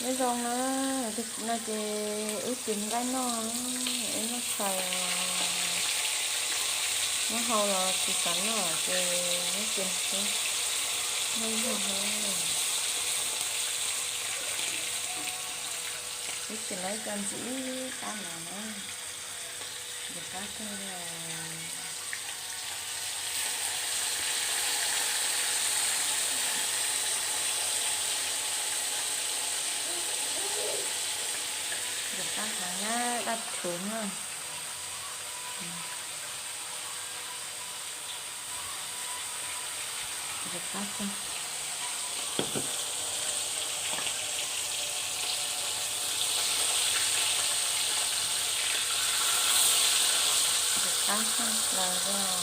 Nyob zoo na, no ces wb cig nqaij noj, wb noj tshais, nyob hauv los tsis xav noj ces wb cig xwb, noj zog na. Wb cig lawv cov ntxim ib qab no na, ntxim qab kawg li. Ntxim qab heev na, daj rhuv na. Ntxim qab kawg. Ntxim qab kawg los.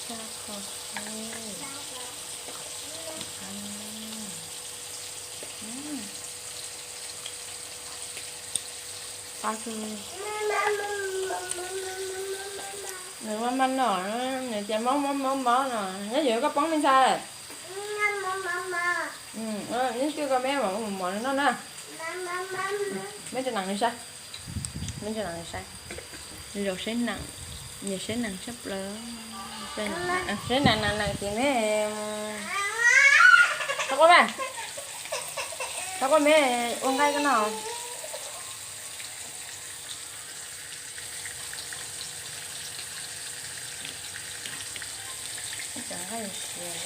Sab kho seb. Qab kawg. Nws maj maj noj, nws tias mob mob mob mob no, nyob ywm koj poob me ntxhais. Nyob twj koj meb mam mus mov nws noj na. Meb tso nees nws saib. Meb tso nees nws saib. Zaum saib nees, nyiam saib nees tshaj plaws. Saib nees nees ces meb, rov quaj mas, rov quaj meb ua nqaij koj noj. Cov nqaij siav,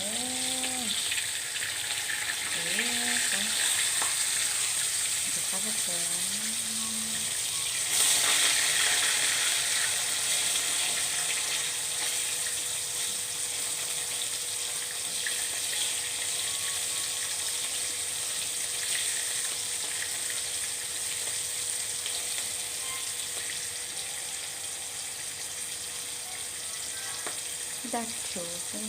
ntxim qab kawg. Daj rhuv xwb.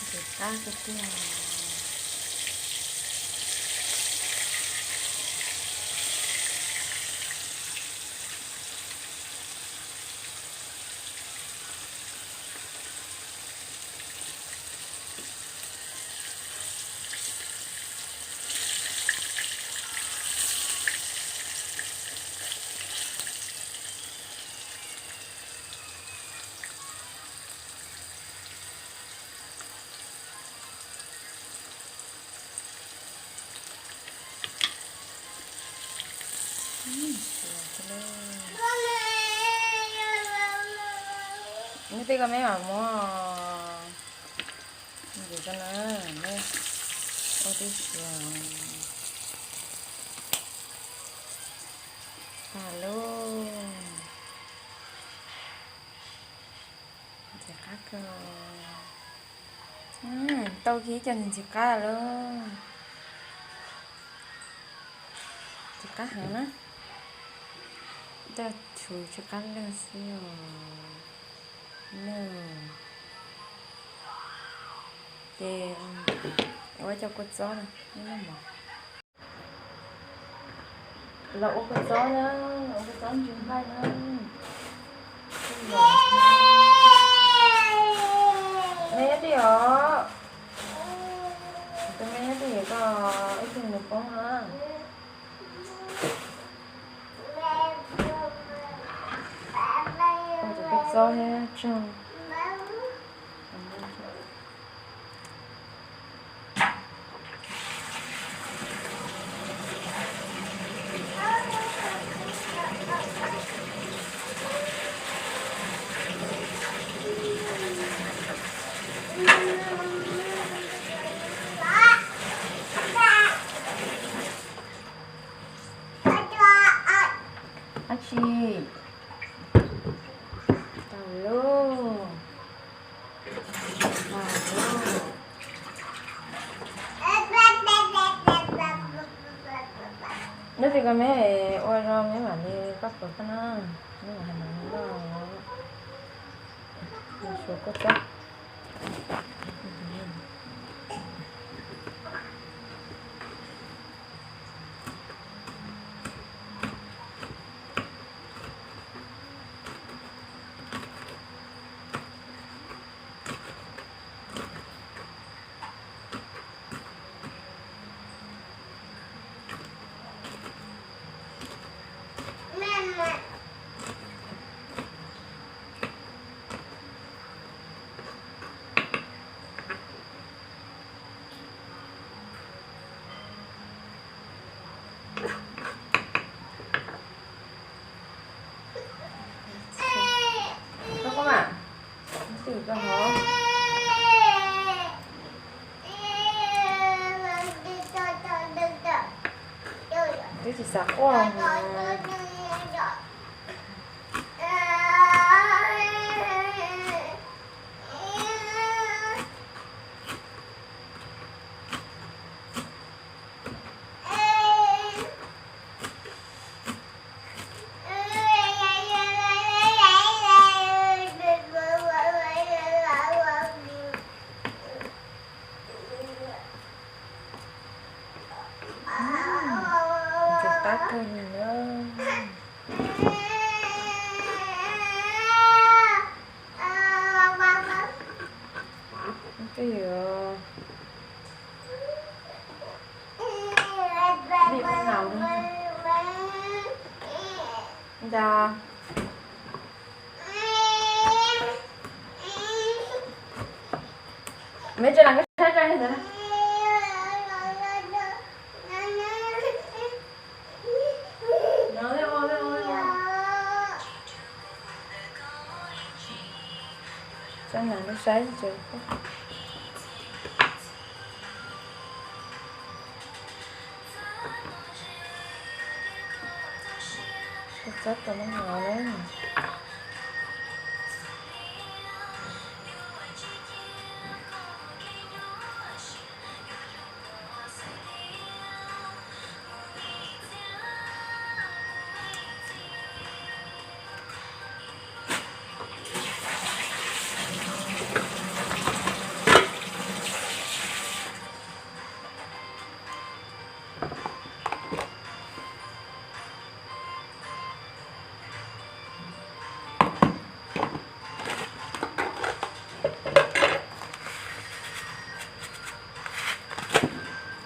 Ntxim qab tiag tiag. Nyob twj koj meb mam mus. Ntxim koj na, meb ua tib si. Tag lauj. Ntxim qab kawg. Tau kiag ib co ntxim qab lauj. Ntxim qab heev na. Daj rhuv tsis qab leej xwb os. Leej. Ces ua cov kua txob na, noj mov. Los ua kua txob na, ua kua txob ntsis nqaij na. Neb nyob twj ywm os. Tus me nyob twj ywm koj ib tug nws poob na. Ua tus kua txob thiab tsog. Dab tsi? Tau lauj. Li ko me ua zoo me mam li pab puas koj na, me mam hais mam li no. Suav kua txob. Koj, koj mam twm rau hov. Twb tsis xav quaj. Ntxim qab kawg li na. Twb yog li ua laus li ntag. Me tsa las koj saib tsa li ntawd. Tsa las koj saib tsa. Txhob tau lub no na.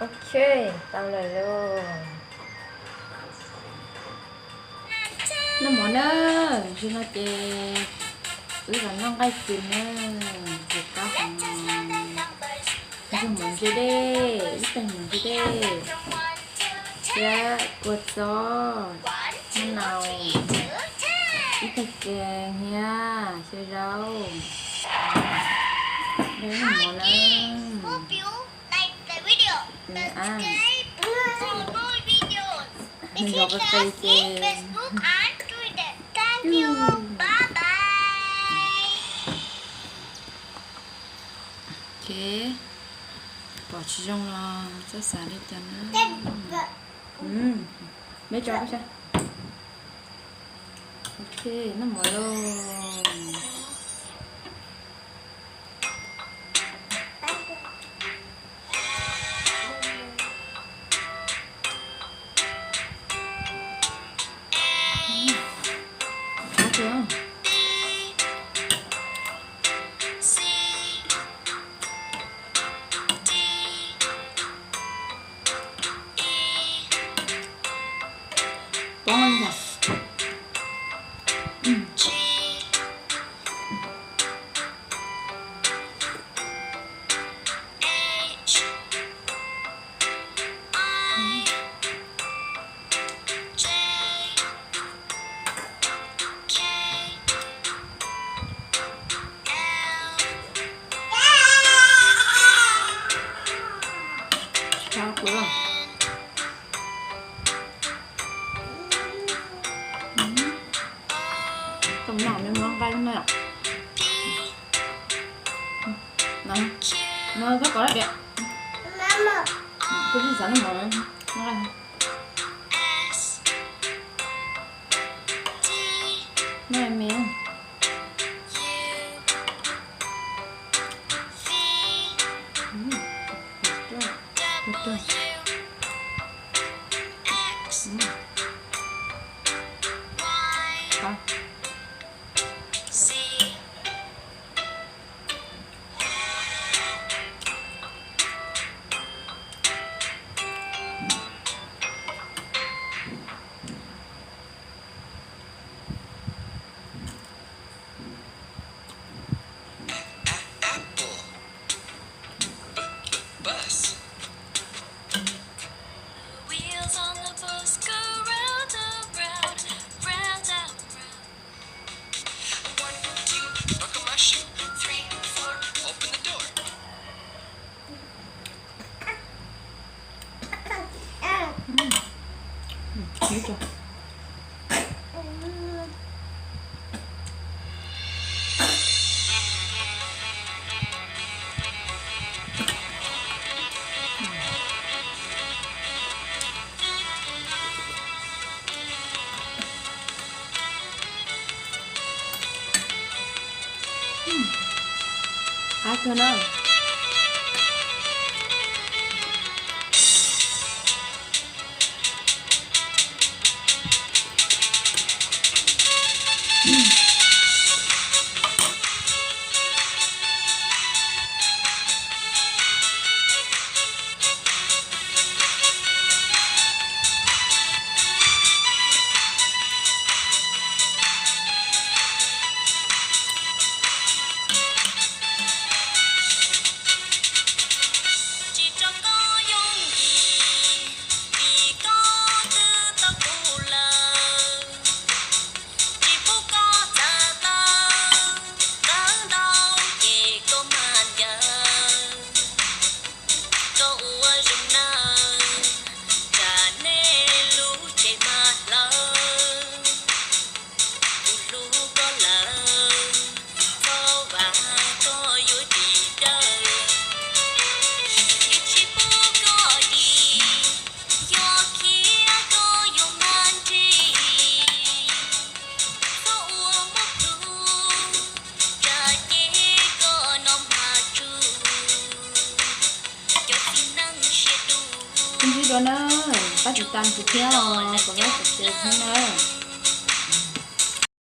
Ok, tau lawm lauj. Noj mov na, zaum no ces wb los noj nqaij kws na, ces qab heev. Ntsuag mov ntse dej, ib tag mov ntse dej, thiab kua txob, maj nau, ib tag kev thiab xyaw zaub. Noj mov na. Nws zov qis qis ces. Ok, pom tsis zoo los txhob xav li cas na. Me tso. Ok, noj mov lauj. Tau noj me muab nqaij no. No, koj kov lab tias. Kuv tsis xav noj mov. Noj me. Mm. Apple. Bus. Wheels on the bus go round and round, round and round. One, two, buckle my shoe. Three, four, open the door. Qab kawg na. Tsis rau koj yooj yim, vim koj twb tau kuv lawm. Tsis pub koj txav tawv, txawv ntau ces koj mag ncaws. Koj ua zoo nawb, tsam nej lub cev mag hlawv. Kuv hlub koj lawm, txhob vam koj yuav tsis dawb. Yeej tsis pub koj dim, yog khiav koj yuav mag ntsig. Txhob ua muaj plhus, tsam ces koj no mag tsug. Cov txiv neej siab dub. Ntsib dua na, pab tiv tam kuv thiab os, kom lab kom ces thiab na.